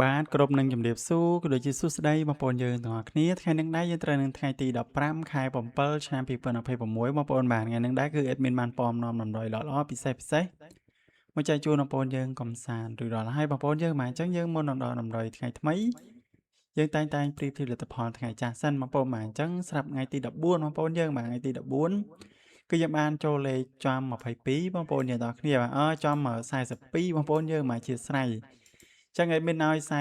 បាទគ្រប់នឹងជំរាបសួរក៏ដូចជាសួស្តីបងប្អូនយើងទាំងអស់គ្នាថ្ងៃនេះដែរយើងត្រូវនឹងថ្ងៃទី15ខែ7ឆ្នាំ2026បងប្អូនបាទថ្ងៃនេះដែរគឺ admin បានពំនាំតម្រុយល្អៗពិសេសពិសេសមកចែកជូនបងប្អូនយើងកំសាន្តរួចរាល់ហើយបងប្អូនយើងបាទអញ្ចឹងយើងមុននឹងដល់តម្រុយថ្ងៃថ្មីយើងតែងតែប្រៀបធៀបលទ្ធផលថ្ងៃចាស់សិនបងប្អូនបាទអញ្ចឹងស្រាប់ថ្ងៃទី14បងប្អូនយើងបាទថ្ងៃទី14គឺយើងបានចូលលេខចំ22បងប្អូនយើងទាំងអស់គ្នាបាទអើចំ42បងប្អូនយើងបាទជាស្រ័យចឹងឲ្យមានឲ្យ42 43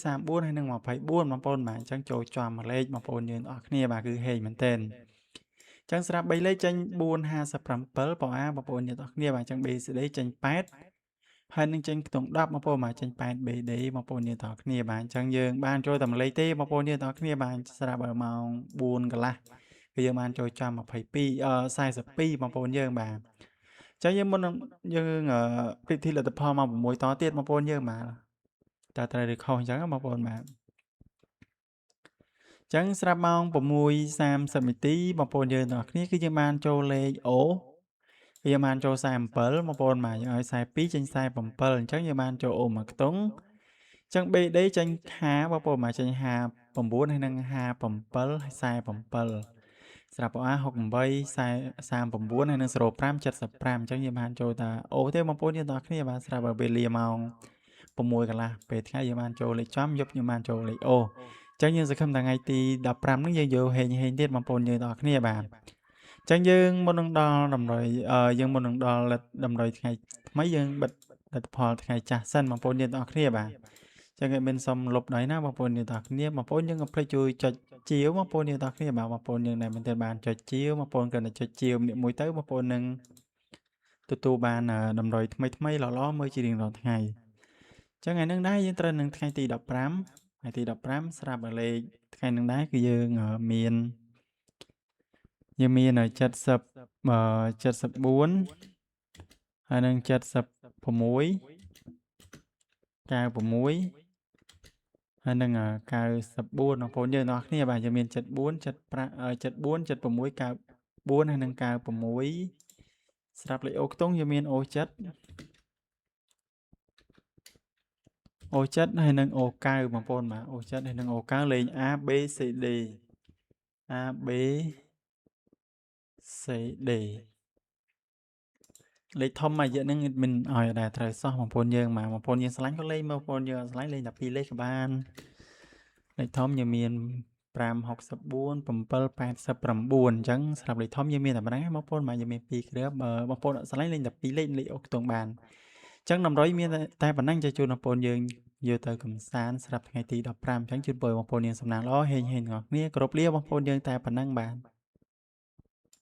34ហើយនិង24បងប្អូនបាទអញ្ចឹងចូលចំមួយលេខបងប្អូនយើងអស់គ្នាបាទគឺហេងមែនទែនចឹងស្រាប់3លេខចេញ457បងអាបងប្អូនយើងអស់គ្នាបាទអញ្ចឹង BCD ចេញ8ហើយនឹងចេញខ្ទង់10បងប្អូនបាទចេញ8 BD បងប្អូនយើងទាំងអស់គ្នាបាទអញ្ចឹងយើងបានចូលតែមួយលេខទេបងប្អូនយើងទាំងអស់គ្នាបាទស្រាប់ឲ្យម៉ោង4កន្លះគឺយើងបានចូលចំ22អឺ42បងប្អូនយើងបាទចឹងយើងមុននឹងយើងប្រៀបធៀបលទ្ធផលមក6តទៀតបងប្អូនយើងបាទតើត្រូវឬខុសអញ្ចឹងបងប្អូនបាទចឹងស្រាប់ម៉ោង6:30នាទីបងប្អូនយើងទាំងអស់គ្នាគឺយើងបានចូលលេខអូគឺយើងបានចូល47បងប្អូនបាទយើងឲ្យ42ចេញ47អញ្ចឹងយើងបានចូលអូមួយខ្ទង់អញ្ចឹង BD ចេញ5បងប្អូនបាទចេញ59ហើយនិង57ហើយ47ស្រាប់ OA 68 39ហើយនិង05 75អញ្ចឹងយើងបានចូលតាអូទេបងប្អូនយើងទាំងអស់គ្នាបាទស្រាប់ឲ្យវេលាម៉ោង6កន្លះពេលថ្ងៃយើងបានចូលលេខចំយប់យើងបានចូលលេខអូអញ្ចឹងយើងសង្ឃឹមថាថ្ងៃទី15ហ្នឹងយើងយកហេងហេងទៀតបងប្អូនយើងទាំងអស់គ្នាបាទអញ្ចឹងយើងមុននឹងដល់តម្រុយយើងមុននឹងដល់តម្រុយថ្ងៃថ្មីយើងបិទលទ្ធផលថ្ងៃចាស់សិនបងប្អូនយើងទាំងអស់គ្នាបាទចឹងគេមានសុំលុបដៃណាបងប្អូនយើងទាំងអស់គ្នាបងប្អូនយើងកុំភ្លេចជួយចុចជាវបងប្អូនយើងទាំងអស់គ្នាបាទបងប្អូនយើងដែលមិនទាន់បានចុចជាវបងប្អូនគ្រាន់តែចុចជាវម្នាក់មួយទៅបងប្អូននឹងទទួលបានតម្រុយថ្មីថ្មីល្អៗមើលជារៀងរាល់ថ្ងៃចឹងថ្ងៃនេះដែរយើងត្រូវនឹងថ្ងៃទី15ថ្ងៃទី15ស្រាប់ឲ្យលេខថ្ងៃនេះដែរគឺយើងមានយើងមាន70 74ហើយនឹង76 96ហើយនឹង94បងប្អូនយើងទាំងអស់គ្នាបាទយើងមាន74 75 74 76 94ហើយនឹង96ស្រាប់លេខអូខ្ទង់យើងមានអូ7អូ7ហើយនឹងអូ9បងប្អូនបាទអូ7ហើយនឹងអូ9លេខ A B C D A B C D លេខធំមួយរយៈហ្នឹងមិនឲ្យដែរត្រូវសោះបងប្អូនយើងបាទបងប្អូនយើងឆ្លាញ់ក៏លេងបងប្អូនយើងអត់ឆ្លាញ់លេងតែ2លេខក៏បានលេខធំយើងមាន5 64 7 89អញ្ចឹងសម្រាប់លេខធំយើងមានតែប៉ុណ្ណឹងបងប្អូនបាទយើងមាន2គ្រាប់បងប្អូនអត់ឆ្លាញ់លេងតែ2លេខលេខអូខ្ទង់បានអញ្ចឹងតម្រុយមានតែប៉ុណ្ណឹងចែកជូនបងប្អូនយើងយកទៅកំសាន្តសម្រាប់ថ្ងៃទី15អញ្ចឹងជូនពរបងប្អូនយើងសំណាងល្អហេងហេងទាំងអស់គ្នាគោរពលាបងប្អូនយើងតែប៉ុណ្ណឹងបាទ។